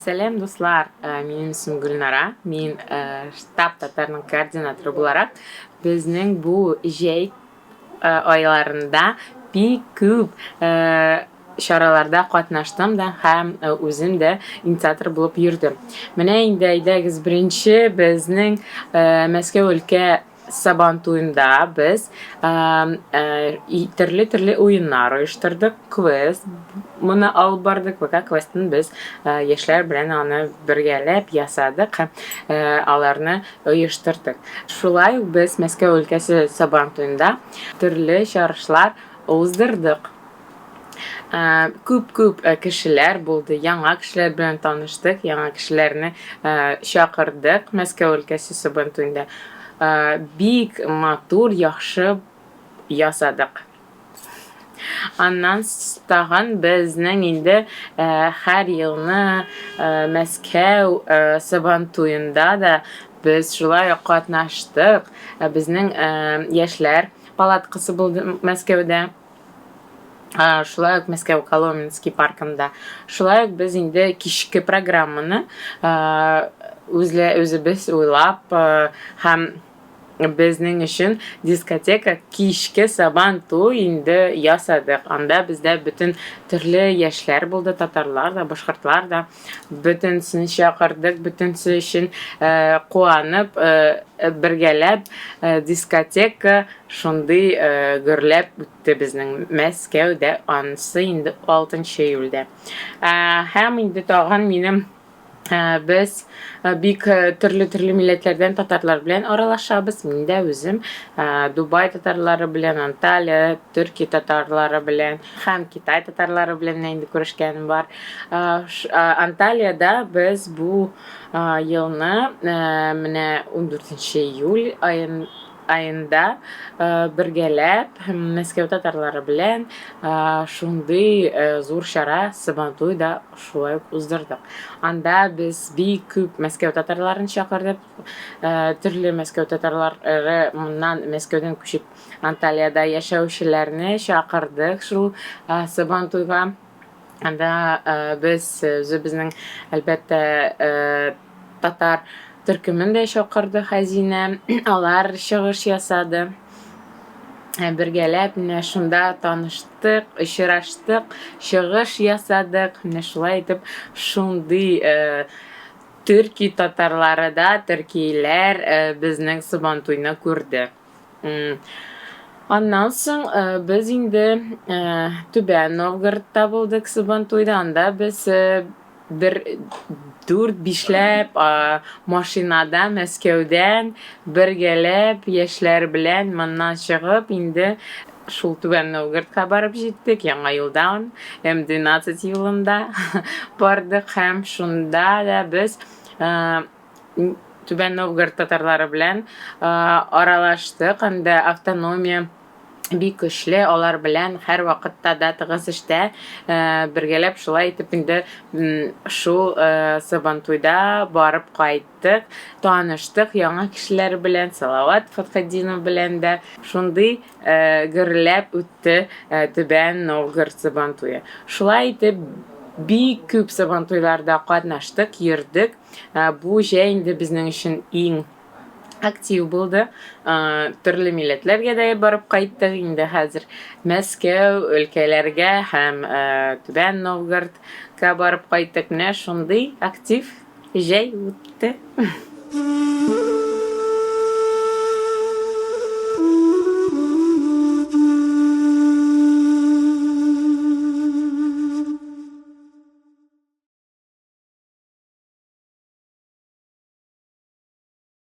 Сәлам, дуслар! Минем исемем Гөлнара. Мин штаб татарның координаторы буларак, безнең бу җәй айларында бик күп чараларда катнаштым да һәм үзем дә инициатор булып йөрдем. Менә инде әйдәгез беренче безнең Мәскәү өлкә Сабан туенда без төрле-төрле уеннар оештырдык, квест моны алып бардык. ВК квестын без яшьләр белән аны бергәләп ясадык һәм аларны оештырдык. Шулай ук без Мәскәү өлкәсе Сабан туенда төрле чарышлар уздырдык. Күп-күп кешеләр булды, яңа кешеләр белән таныштык, яңа кешеләрне чакырдык Мәскәү өлкәсе Сабантуенда. Бик матур, яхшы ясадык. Аннан тагын безнең инде һәр елны Мәскәү Сабантуенда да без шулай ук катнаштык. Безнең яшьләр палаткасы булды Мәскәүдә. Шулай ук Мәскәү Коломенский паркында. Шулай ук без инде кичке программаны үзлә үзебез уйлап һәм безнең өчен дискотека кичке сабан туй инде ясадык. Анда бездә бөтен төрле яшьләр булды, татарлар да, башкортлар да. Бөтенсен чакырдык, бөтенсе өчен куанып, бергәләп дискотека шундый гөрләп үтте безнең Мәскәүдә, анысы инде 6 июльдә. Һәм инде тагын минем без бик төрле-төрле милләтләрдән татарлар белән аралашабыз. Мин дә үзем Дубай татарлары белән, Анталия, Төркия татарлары белән һәм Китай татарлары белән дә инде күрешкәнем бар. Анталиядә без бу елны менә 14 июль аен аенда бергәләп Мәскәү татарлары белән шундый зур чара Сабантуй да шулай ук уздырдык. Анда без бик күп Мәскәү татарларын чакырдык. Төрле Мәскәү татарлары моннан Мәскәүдән күчеп Анталиядә яшәүчеләрне чакырдык шул Сабантуйга. Анда без үзебезнең, әлбәттә, татар төркемен дә чакырды Хәзинә. Алар чыгыш ясады. Бергәләп менә шунда таныштык, очраштык, чыгыш ясадык. Менә шулай итеп шундый төрки татарлары да, төркиләр безнең Сабантуйны күрде. Аннан соң без инде Түбән Новгородта булдык Сабантуйда. Анда без бер дүрт бишләп машинада Мәскәүдән бергәләп яшьләр белән моннан чыгып инде шул Түбән Новгородка барып җиттек. Яңа юлдан М12 юлында бардык һәм шунда да без Түбән Новгород татарлары белән аралаштык. Анда автономия бик көчле, алар белән һәрвакытта да тыгыз эштә бергәләп шулай итеп инде шул Сабантуйда барып кайттык, таныштык яңа кешеләр белән, Салават Фәтхетдинов белән дә шундый гөрләп үтте Түбән Новгород Сабантуе. Шулай итеп бик күп Сабантуйларда катнаштык, йөрдек. Бу җәй инде безнең өчен иң актив булды. Төрле милләтләргә дә барып кайттык. Инде хәзер Мәскәү өлкәләргә һәм Түбән Новгородка барып кайттык. Менә шундый актив җәй үтте.